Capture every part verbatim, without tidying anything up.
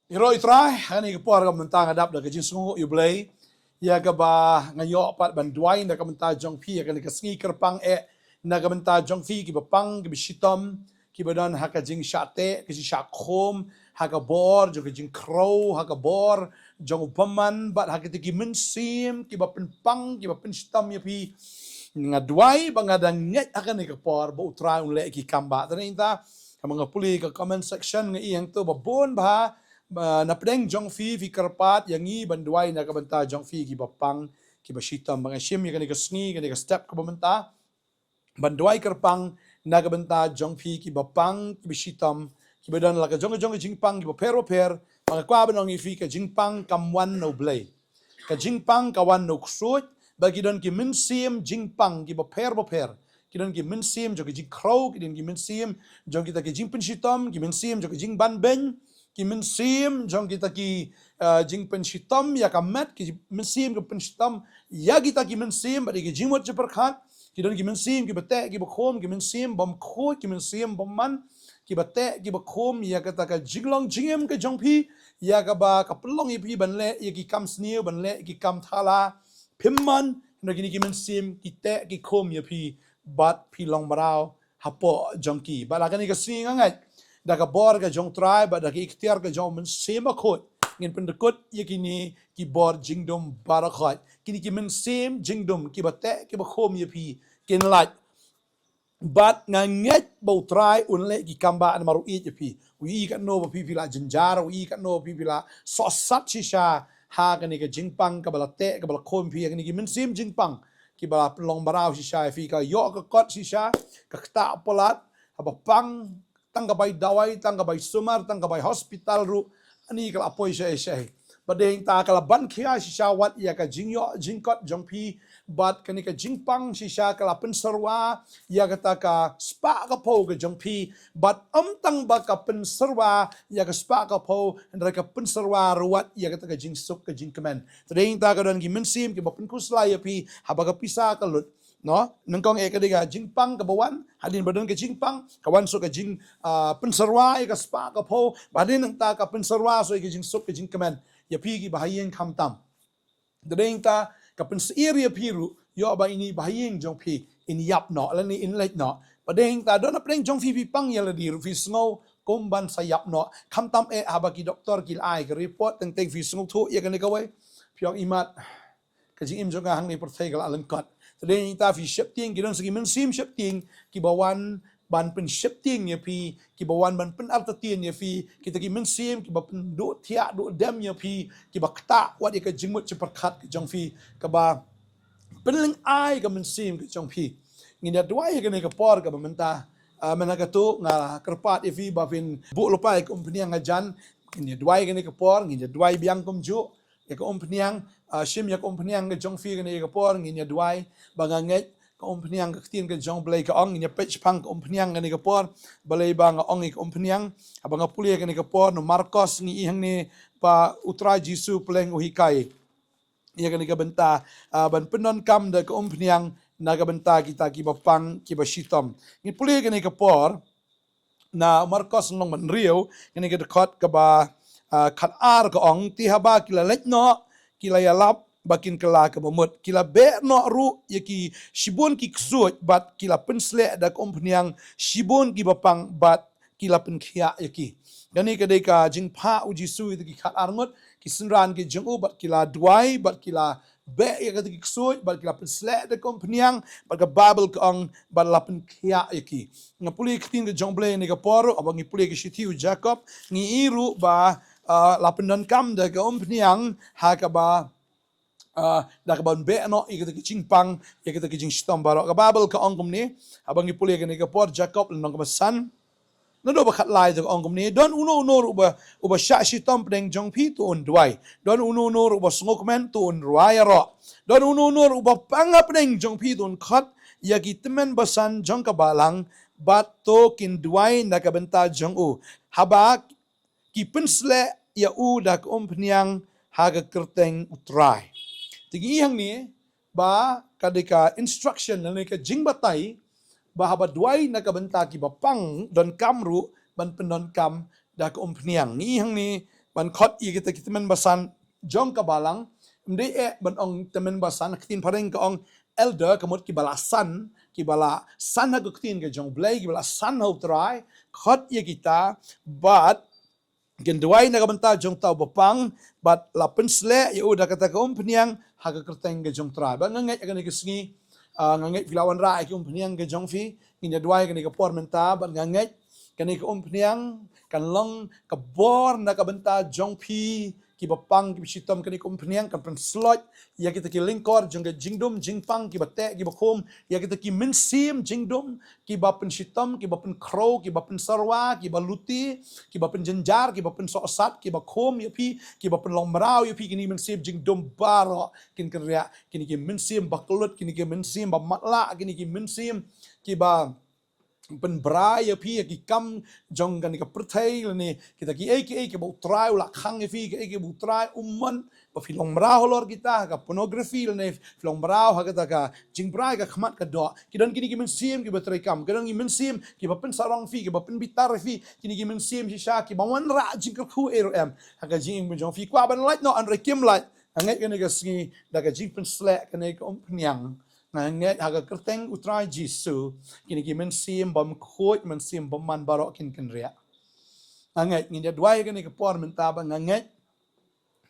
Ïaroh ïa U Trai, ha kane ka por ka mynta nga dap da ka jingsngew ïa U Blei, ïa kaba nga ïoh pat ban duwai na ka bynta jong phi, ha kane ka sngi kyrpang eh, na ka bynta jong phi kiba pang, kiba shitom, kiba don ha ka jingshah teh, ka jingshah khum, ha ka bor jong ka jingkhrew, ha ka bor jong u bymman, bad ha kita ki mynsiem kiba pynpang, kiba pynshitom ïa phi. Nga duwai ba nga dang ngeit ha kane ka por ba U Trai un leh ki kam ba. Te nangta, haba nga pule ka comment section nga ïohi hangto ba bun bha, ba na pdeng jong phi, phi kyrpad ïa ngi ban duwai na ka bynta jong phi kiba pang, kiba shitom. Ba nga shim ïa kane ka sngi, kane ka step kaba mynta ban duwai kyrpang na ka bynta jong phi kiba pang, kiba shitom, kiba don la ka jong ka jong ka jingpang kiba pher ba pher. Ba nga kwah ban ong ïa phi, ka jingpang kam wan na U Blei. Ka jingpang ka wan na u ksuid, ba ki don ki mynsiem jingpang kiba pher ba pher. Ki don ki mynsiem jong ki jingkhrew, ki don ki mynsiem jong kita ki jingpynshitom, ki mynsiem jong ki jingbanbeiñ, ki mynsiem jong kita ki, ah, jingpynshitom ïa ka met, ki mynsiem ki pynshitom ïa kita ki mynsiem bad ïa ki jingmut jingpyrkhat. Ki don ki mynsiem kiba teh, kiba khum, ki mynsiem bym khuid, ki mynsiem bym man, kiba teh, kiba khum ïa kata ka jinglong jingim ka jong phi, ïa kaba ka pynlong ïa phi ban leh ïa ki kam sniew, ban leh ïa ki kam thala. Phim man, hynrei kine ki mynsiem ki teh, ki khum ïa phi, bad phi long mraw hapoh jong ki. Bad ha kane ka sngi nga ngeit, da ka bor ka jong U Trai, bad da ka iktiar ka jong U Mynsiem Bakhuid, ngin pyndykut ïa kine ki bor jingdum baroh khoit. Kine ki mynsiem jingdum kiba teh, kiba khum ïa phi, kin lait. Bad nga ngeit ba U Trai un leh ki kam ba namar u ïeit ïa phi. U ïohi katno ba phi phi la jynjar, u ïohi katno ba phi phi la sohsat shisha ha kane ka jingpang kaba la teh, kaba la khum phi, ha kine ki mynsiem jingpang kiba la pynlong mraw shisha ïa phi, ka ïoh ka kot shisha, ka ktah palat, haba pang, tang ka bai dawai, tang ka bai sumar, tang ka bai hospital ruh, ani ka la poi shaei shaei. Bad dei hangta ka la ban khia shisha wat ïa ka jingïoh jingkot jong phi, bad kane ka jingpang shisha ka la pynsyrwa ïa kata ka spah ka phew ka jong phi, bad ym tang ba ka pynsyrwa ïa ka spah ka phew, hynrei ka pynsyrwa ruh wat ïa kata ka jingsuk ka jingkmen. Te dei hangta ka don ki mynsiem kiba pynkhuslai ïa phi, haba ka pisa ka lut. No, nyngkong eh ka dei ka jingpang kaba wan, hadien ba don ka jingpang, ka wan shuh ka jing, ah, pynsyrwa ïa ka spah ka phew, bad hadien nangta ka pynsyrwa shuh ïa ka jingsuk ka jingkmen ïa phi kiba ha ïing khamtam. Te dei hangta ka pynsyier ïa phi ruh, ïoh ba ine i ba ha ïing jong phi in ïap noh, lane in leit noh. Bad dei hangta don hapdeng jong phi phi pang ïa lade ruh phi sngew kum ban sa ïap noh. Khamtam eh haba ki doktor ki la ai ka report, teng teng phi sngewthuh ïa kane kawei. Phi ong, imat, ka jingim jong nga hangne pyrthei ka la lyngkot. Te dei hangta phi sheptieng, ki don sa ki mynsiem sheptieng kiba wan ban pynsheptieng ïa phi, kiba wan ban pynartatien ïa phi, kita ki mynsiem kiba pynduh thiah duh dem ïa phi, kiba ktah wat ïa ka jingmut jingpyrkhat ka jong phi, kaba pynlyngngai ka mynsiem ka jong phi. Ngin ïa duwai ha kane ka por kaba mynta, ah, mynta katto nga kyrpad ïa phi ba phin buh lypa ïa ka umphniang hajan. Ngin ïa duwai ha kane ka por, ngin ïa duwai biang kumjuh ïa ka umphniang, ah, shim ïa ka umphniang ka jong phi ha kane ka por, ngin ïa duwai. Ba nga ngeit ka umphniang, ka ktien ka jong U Blei ka ong, ngin ïa peit shaphang ka umphniang ha kane ka por. Balei ba nga ong ïa ka umphniang? Haba nga pule ha kane ka por na u Markos, ngi ïohi hangne ba U Trai Jisu u pynlong u hikai ïa kane ka bynta, ah, ban pyndonkam da ka umphniang na ka bynta kita kiba pang, kiba shitom. Ngi pule ha kane ka por na u Markos lynnong ba hynriew, ha kane ka dkhot kaba, ah, khatar ka ong, te haba ki la leit noh, ki la ïalap ba kin kylla kaba mut. Ki la beh noh ruh ïa ki shibun ki ksuid, bad ki la pynsleh da ka umphniang shibun kiba pang, bad ki la pynkhiah ïa ki. Kane ka dei ka jingphah u Jisu ïa kita ki khatar ngut ki synran ki jong u, bad ki la duwai, bad ki la beh ïa kita ki ksuid, bad ki la pynsleh da ka umphniang, bad ka Baibl ka ong, bad la pynkhiah ïa ki. Nga pule ka ktien ka jong U Blei ha kane ka por ruh, haba ngi pule ka shithi u Jakob, ngi ïohi ruh ba, ah, la pyndonkam da ka umphniang ha kaba, ah, da kaban beh noh ïa kita ki jingpang, ïa kita ki jingshitom baroh. Ka Baibl ka ong kumne, haba ngi pule ha kane ka por, Jakob lynnong kaba san, naduh ba khatlai te ka ong kumne, don uno uno ruh uba, uba shah shitom hapdeng jong phi, to un duwai. Don uno uno ruh uba sngewkmen, to un rwai ïaroh. Don uno uno ruh uba pang hapdeng jong phi, to un khot ïa ki tymmen basan jong ka balang, bad to kin duwai na ka bynta jong u, haba ki pynsleh ïa u da ka umphniang ha ka kyrteng U Trai. Te ngi ïohi hangne ba ka dei ka instruction, lane ka jingbatai, ba haba duwai na ka bynta kiba pang, donkam ruh ban pyndonkam da ka umphniang. Ngi ïohi hangne Ban khot ïa kita ki tymmen basan jong ka balang, ym dei eh ban ong tymmen basan, ka ktien phareng ka ong elder, ka mut kiba la san, kiba la san ha ka ktien ka jong U Blei, kiba la san ha U Trai, khot ïa kita, bad kin duwai na ka bynta jong uta uba pang, bad la pynsleh ïa u da kata ka umphniang ha ka kyrteng ka jong U Trai. Bad nga ngeit ha kane ka sngi, ah, nga ngeit phi la wanrah ïa ka umphniang ka jong phi, ngin ïa duwai ha kane ka por mynta, bad nga ngeit kane ka umphniang kan long ka bor na ka bynta jong phi kiba pang, kiba shitom. Kane ka umphniang kan pynshlur ïa kita ki lyngkor jong ka jingdum jingpang, kiba teh kiba khum, ïa kita ki mynsiem jingdum kiba pynshitom, kiba pynkhraw, kiba pynsyrwa, kiba lute, kiba pynjynjar, kiba pynsohsat, kiba khum ïa phi, kiba pynlong mraw ïa phi. Kine ki mynsiem jingdum baroh kin kynriah. Kine ki mynsiem ba kyllut, kine ki mynsiem ba matlah, kine ki mynsiem kiba pynbra ïa phi ïa ki kam jong kane ka pyrthei, lane kita kiei kiei kiba U Trai u la khang ïa phi, kiei kiba U Trai um mon ba phi long mraw halor kita, ha ka pornography, lane phi long mraw ha kata ka jingbrai ka khmat ka doh. Ki don kine ki mynsiem kiba treikam, ki don ki mynsiem kiba pynsarong phi, kiba pynbitar phi, kine ki mynsiem shisha kiba wanrah jingkyrkhu ei ruh em ha ka jingim jong phi. Kwah ban lait noh, hynrei kim lait. Nga ngeit kane ka sngi da ka jingpynsleh kane ka umphniang, nga ngeit ha ka kyrteng U Trai Jisu, kine ki mynsiem bymkhuid, mynsiem bymman baroh kin kynriah. Nga ngeit, ngin ïa duwai kane ka por mynta, bad nga ngeit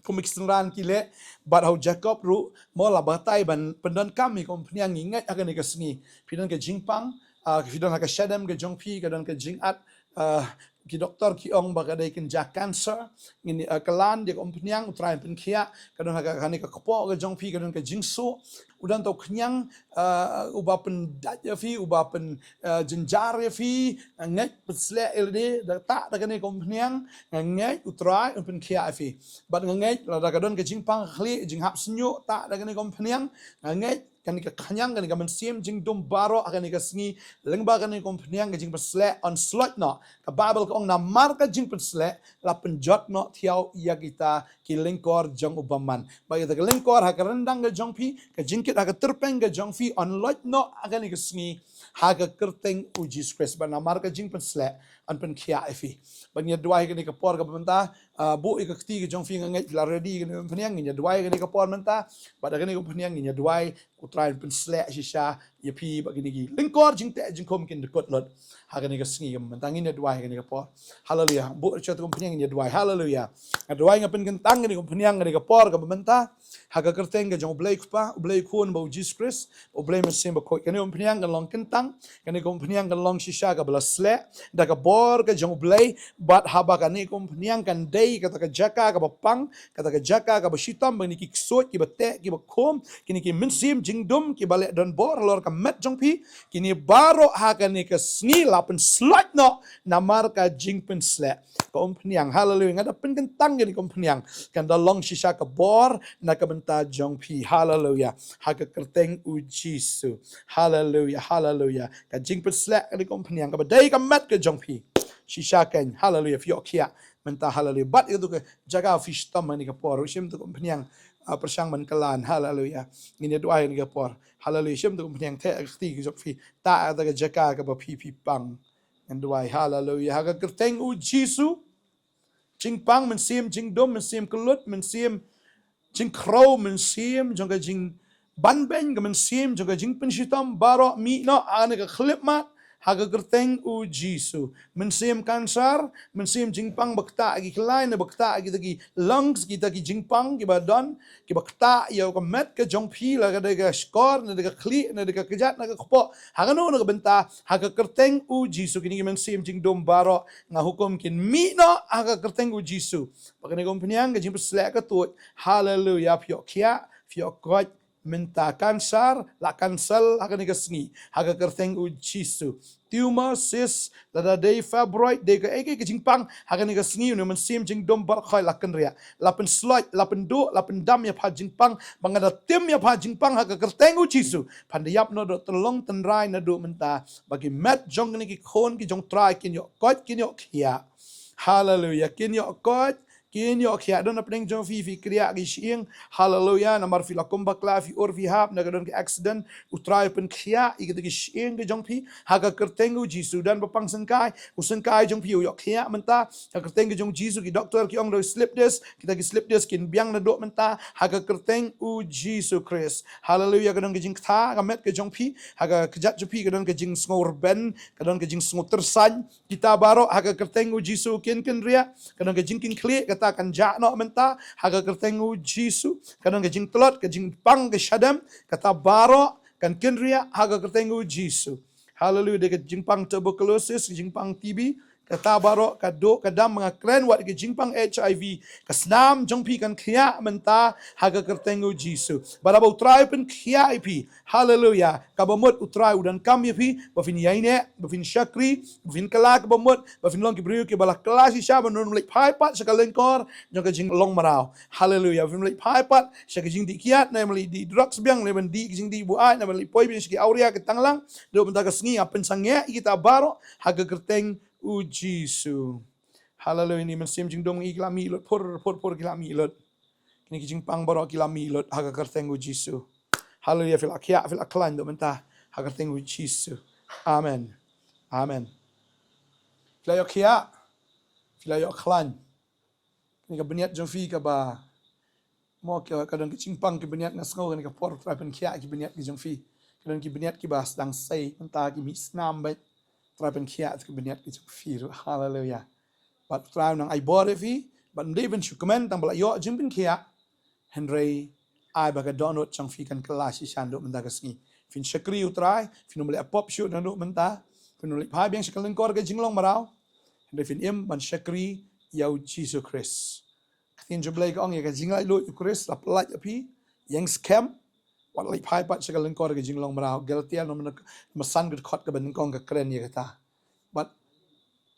kum ki synran ki leh, bad ha u Jakob ruh mo la batai ban pyndonkam ïa ka umphniang. Ngi ngeit ha kane ka sngi phi don ka jingpang, ah, phi don ha ka shadem ka jong phi, ka don ka jingat, ah, ki doktor ki ong ba ka dei kynja cancer. Ngin, ah, kylla ïa ka umphniang, U Trai un pynkhiah. Ka don ha ka, kane ka kpoh ka jong phi ka don ka jingsuh, u don uta u khñiang, ah, uba pyndait ïa phi, uba pyn, ah, jynjar ïa phi. Nga ngeit, pynsleh ïa lade da, tah da kane ka umphniang. Nga ngeit U Trai un pynkhiah ïa phi. Bad nga ngeit lada ka don ka jingpang khlieh, jinghap shñiuh, tah da kane ka umphniang. Nga ngeit kane ka khñiang, kane ka mynsiem jingdum baroh ha kane ka sngi, lyngba kane ka umphniang, ka jingpynsleh yn slur noh. Ka Baibl ka ong namar ka jingpynsleh la pynjot noh thiaw ïa kita ki lyngkor jong u bymman. Bad kita ki lyngkor ha ka ryndang ka jong phi, ka jingkit ha ka tyrpeng ka jong phi yn lait noh ha kane ka sngi ha ka kyrteng U Jisu Khrist. Bad namar ka jingpynsleh yn pynkhiah ïa phi. Bad ngi ïa duwai ha kane ka por kaba mynta, ah, buh ïa ka kti ka jong phi. Nga ngeit phi la ready ha kane ka umphniang. Ngin ïa duwai ha kane ka por mynta, bad ha kane ka umphniang ngin ïa duwai, U Trai un pynsleh shisha ïa phi bad kine ki lyngkor jingteh jingkhum kin dkut lut ha kane ka sngi kaba mynta. Ngin ïa duwai ha kane ka por. Haleluya. Buh ïa ka umphniang, ngin ïa duwai. Haleluya. Nga duwai, nga pynkyntang kane ka umphniang ha kane ka por kaba mynta ha ka kyrteng ka jong U Blei Kpa, U Blei Khun bad U Jisu Khrist, U Blei Mynsiem Bakhuid. Kane ka umphniang kan long kyntang, kane ka umphniang kan long shisha kaba la sleh da ka bor ka jong U Blei. Bad haba kane ka umphniang kan dei kata ka jaka kaba pang, kata ka jaka kaba shitom ba kine ki ksuid, kiba teh, kiba khum, kine ki mynsiem jingdum kiba leh donbor halor ka met jong phi, kine baroh ha kane ka sngi la pynslur noh namar ka jingpynsleh ka umphniang. Haleluya. Nga da pynkyntang kane ka umphniang, kan da long shisha ka bor na ka bynta jong phi. Haleluya. Ha ka kyrteng U Jisu. Haleluya. Haleluya. Ka jingpynsleh kane ka umphniang kaba dei ka met ka jong phi, shisha kan, haleluya, phi ïoh khiah mynta. Haleluya. Bad ïa katu ka jaka phi shitom ha kane ka por, shim tu ka umphniang, ah, pyrshang ban kylla. Haleluya. Ngin ïa duwai ha kane ka por. Haleluya. Shim tu ka umphniang, teh ka kti ka jong phi, tah kata ka jaka kaba phi, phi pang. Ngin duwai. Haleluya. Ha ka kyrteng U Jisu. Jingpang, mynsiem jingdum, mynsiem kyllut, mynsiem jingkhraw, mynsiem jong ka jingbanbeiñ, ka mynsiem jong ka jingpynshitom, baroh mih noh ha kane ka khyllipmat ha ka kyrteng U Jisu. Mynsiem kansar, mynsiem jingpang ba ktah ki khlaiñ, ba ktah kita ki lungs, kita ki jingpang kiba don, kiba ktah ïa ka met ka jong phi, la ka dei ka shkor, ne dei ka khlieh, ne dei ka kjat, ne ka kpoh, ha kano kano ka bynta, ha ka kyrteng U Jisu, kine ki mynsiem jingdum baroh nga hukum kin mih noh ha ka kyrteng U Jisu. Bad kane ka umphniang, ka jingpynsleh ka tuid. Haleluya. Phi ïoh khiah, phi ïoh koit mynta. Kansar la cancel ha kane ka sngi ha ka kyrteng U Jisu. Tumor, cyst, lada dei fibroid, dei kaei kaei ka jingpang, ha kane ka sngi une u mynsiem jingdum baroh khoit la kynriah, la pynslur, la pynduh, la pyndam ïa pha jingpang. Bad nga da tim ïa pha jingpang ha ka kyrteng U Jisu. Phan da ïap naduh tyllong tynrai naduh mynta, ba ki met jong kine ki khun ki jong U Trai kin ïoh koit, kin ïoh khiah. Haleluya. Kin ïoh koit, Kin ïoh khiah. Don hapdeng jong phi, phi kriah ki shyieng. Haleluya. Namar phi la kum bakla, phi ur phi hap, na ka don ka accident. U Trai u pynkhiah ïa kita ki shyieng ki jong phi ha ka kyrteng u Jisu. Don ba pang syngkai, u syngkai jong phi u ïoh khiah mynta ha ka kyrteng ki jong u Jisu. Ki doktor ki ong da u slip disc, kita ki slip disc kin biang naduh mynta ha ka kyrteng u Jisu Khrist. Haleluya. Ka don ka jingktah ka met ka jong phi, ha ka kjat jong phi ka don ka jingsngew rben, ka don ka jingsngew tyrsan. Kita baroh ha ka kyrteng u Jisu kin kynriah. Ka don ka jingkynkhlieh, kata kan jah noh mynta ha ka kyrteng u Jisu. Ka don ka jingtlot, ka jingpang ka shadem, kata baroh kan kynriah ha ka kyrteng u Jisu. Haleluya. Da ka jingpang tuberculosis, ka jingpang T B, kata baroh ka duh ka dam, nga kren wat ka jingpang H I V. Ka snam jong phi kan khiah mynta ha ka kyrteng u Jisu. Bad ba u Trai u pynkhiah ïa phi. Haleluya. Kaba mut u Trai u donkam ïa phi ba phin ïaineh, ba phin shakri, ba phin kylla kaba mut, ba phin long ki briew kiba la kylla shisha, ba ym leit phai pat sha ka lyngkor jong ka jinglong mraw. Haleluya. Ba phim leit phai pat sha ka jingdih kiad, ne ban leit dih drugs biang, ne ban dih ka jingdih buaid, ne ban leit poi biang sha ki awria ki tanglang. Naduh mynta ka sngi nga pynsangeh ïa kita baroh ha ka kyrteng u Jisu. Haleluya. Ine i mynsiem jingdum ngi, ki la mih lut, phur phur phur ki la mih lut. Kine ki jingpang baroh ki la mih lut ha ka kyrteng u Jisu. Haleluya. Phi la khiah, phi la khlaiñ naduh mynta ha ka kyrteng u Jisu. Amen. Amen. Phi la ïoh khiah, phi la ïoh khlaiñ. Kane ka bniat jong phi kaba, mo, ka, ka don ka jingpang ki bniat, nga sngew kane ka por Trai pynkhiah ki bniat ki jong phi. Ka don ki bniat kiba sdang sei mynta, ki mih snam beit. Trai pynkhiah ki bniat ki jong phi ruh. Haleluya. Bad Trai u nang ai bor ïa phi, bad ym dei ban shu kmen tang ba la ïoh jingpynkhiah. Hynrei ai ba ka dohnud jong phi kan kylla shisha naduh mynta ka sngi. Phin shakri u Trai, phin ym leit pop shuh naduh mynta. Phin ym leit phai biang sha ka lyngkor ka jinglong mraw. Hynrei phin im ban shakri ïa u Jisu Khrist. Ka ktien jong U Blei ka ong ïa ka jinglaitluid u Khrist la pyllait ïa phi, ïeng skhem, wat leit phai pat sha ka lyngkor ka jinglong mraw. Galatia lynnong ba san, ka dkhot kaba nyngkong ka kren ïa kata. Bad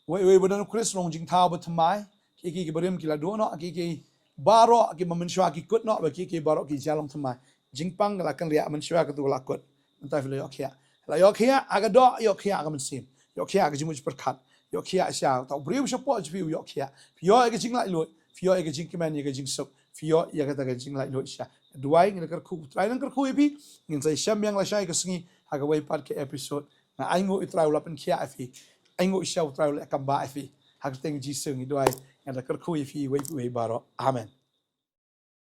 uwei uwei uba don u Khrist u long jingthaw bathymmai, kiei kiei kiba rim ki la duh noh, kiei kiei baroh kiba mynshuwa ki kut noh, bad kiei kiei baroh ki jia long thymmai. Jingpang ka la kynriah, mynshuwa katu ka la kut. Mynta phi la ïoh khiah. La ïoh khiah ha ka doh, ïoh khiah ha ka mynsiem. Ïoh khiah ha ka jingmut jingpyrkhat. Ïoh khiah sha uta u briew shapoh jong phi u ïoh khiah. Phi ïoh ïa ka jinglaitluid. Phi ïoh ïa ka jingkmen, ïa ka jingsuk. Phi ïoh ïa kata ka jinglaitluid shisha. Duwai, ngi da kyrkhu, Trai nang kyrkhu ïa phi. Ngin sa ïashem biang lashai ka sngi ha kawei pat ka episode. Nga ainguh u Trai u la pynkhiah ïa phi. Ainguh shisha u Trai u la kam bha ïa phi. Ha ka kyrteng Jisu ngi duwai, ngi da kyrkhu ïa phi, iwei pa iwei baroh. Amen.